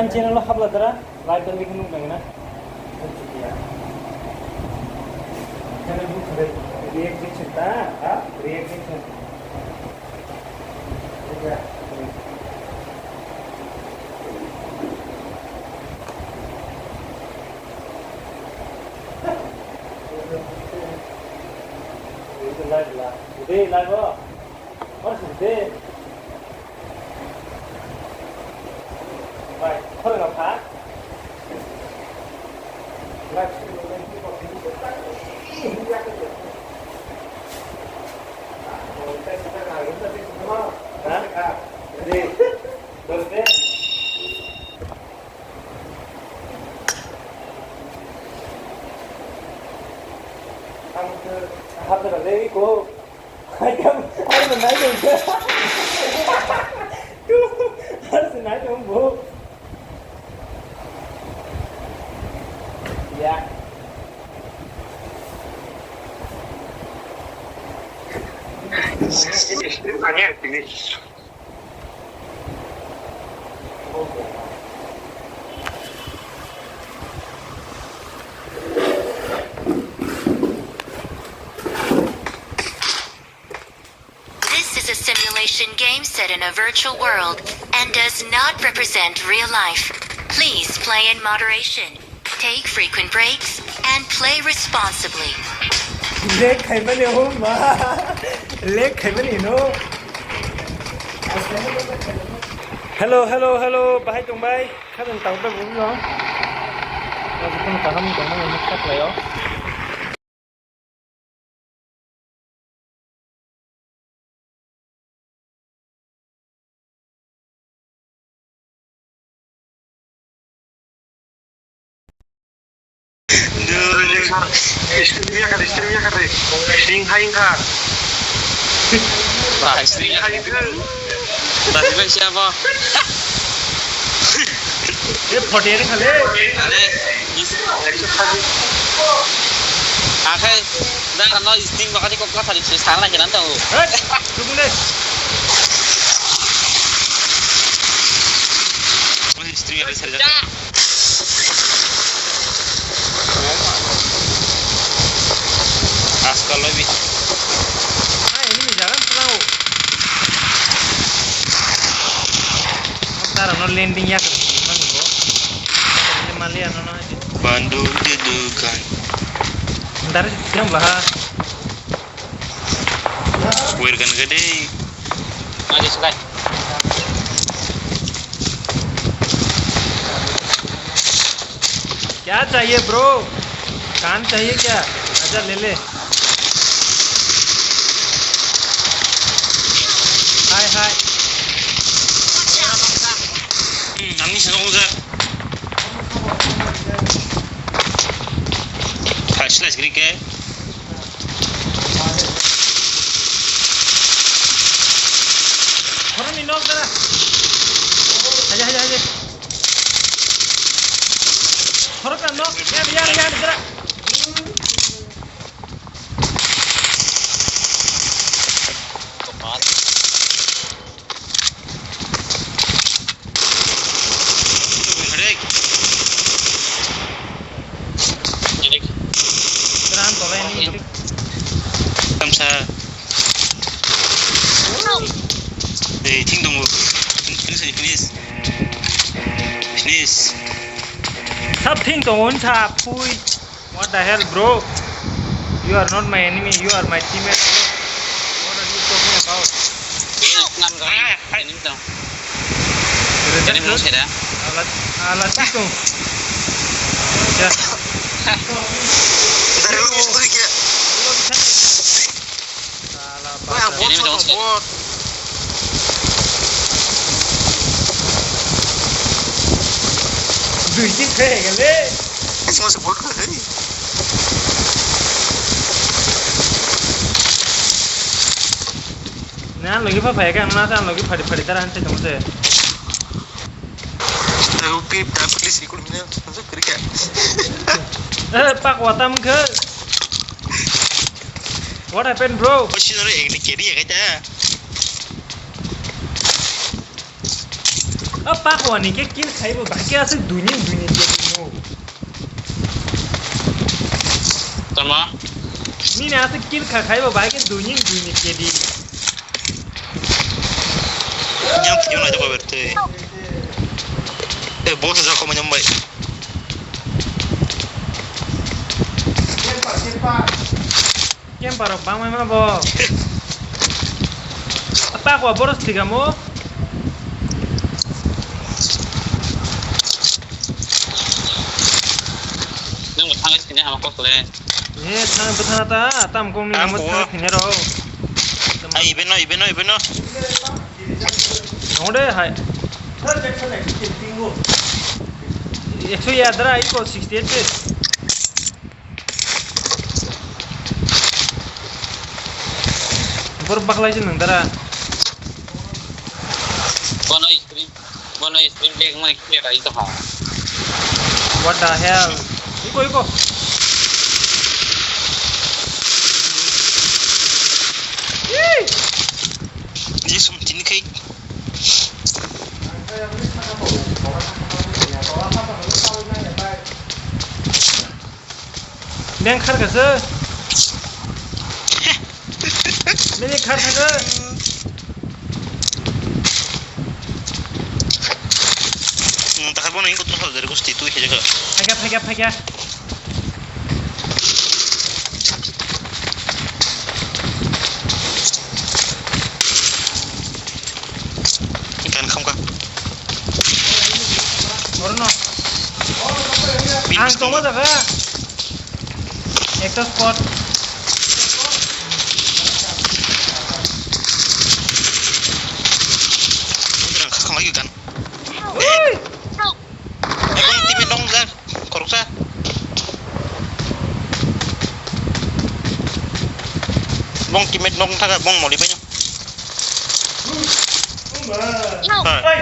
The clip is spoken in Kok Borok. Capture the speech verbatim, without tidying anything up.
Ang channel o habla dara, like dan bikhe nung nangna. Reaction ta, ha? Reaction. Live la. Today live o. What is today? Bai, khorang kha. Ha? Dei, dei. Ang ke hapra dei ko. Hai kam, hai no nai dong. Tu, harus nai dong, bu. Ya. This is a simulation game set in a virtual world and does not represent real life. Please play in moderation, take frequent breaks, and play responsibly. Lag khaimani hum ma. Lag khaimani no. Hello, hello, hello. Bahai tong bai. Khadan tang bai bung no. Wajibun kaham tong no khaklai o. Stream ya kari, stream ya kari. Sing hai kha. Ba, stream ya kari. Tadi bai siapa? Ye photo ye khale. Ale, is. Akhai, dah kan lo stream bakal di kok kata di sana lagi nanti. Hei, tunggu deh. Stream ya kari. Askal lagi. Ah, ini jalan pulang. Tara no landing ya kan. Mali ano no. Bandu di dukan. Dari situ baha. Wirkan gede. Maju, Sukai. क्या चाहिए bro? कान चाहिए क्या? अच्छा, ले ले। Hi, hi. Hmm, nangni sini kok jak. Flashlight gri ke. Khoroknwi nok dara. Haja, haja, haja. Khoroknwi nok. Yan, yan, yan, dara. Tamsa. Hey, thing dong. Finish, finish. Finish. Sab thing dong, sa pui. What the hell, bro? You are not my enemy, you are my teammate, bro. What are you talking about? Ini ngan kau. Ah, ah. Ini dong. Ini mau saya dah. Alat, alat itu. Ya. Dari lu mau pergi ya? Sala bata. Ini dong, bot. Dui tik khe gale. Ismo se bot khe. Na logi pha phai ka na sa logi phari phari dara han se tong se. Tahu pip dah please ikut mina. Masuk kerja. Eh, pak watam ke. What happened, bro? Kau sih nore ekni kiri ya kata. Pakwa ni ke kill khaibo, bahai ke aswk dui nin dui nin ke no. Tama? Nini aswk kill kha khaibo, bahai ke dui nin dui nin ke di. Yang yang aja kau berarti. Eh, bos aja kau menyambai. Camper rok bangmai ma bo. Pakwa boros tigamo. Nang bo thangwi sini hama kok le. Ye thang bwthana ta tam kong ni Ang nang bo bo. Thang thine ro. Ai ibeno ibeno ibeno. Nong de hai. Ekso ya dara iko sixty eight. Bor baklai se nang dara. Bono screen, bono screen black mai clear ai to ha. What the hell? Iko iko. Yee! Jisung tini kai. Beng khar kha se. Beng khar kha se. Hmm, takar bono ingkot no saljari gusti twi khe jakha. Phaikha, phaikha, phaikha. Ikan khamkha. Orono. Bin ang tongo jaga. Ekta spot. Udrang khamkha ikan. Ui! Ekdom teammate nong jak, khoroksa. Bong teammate nong thaga, bong moli bai. Hai.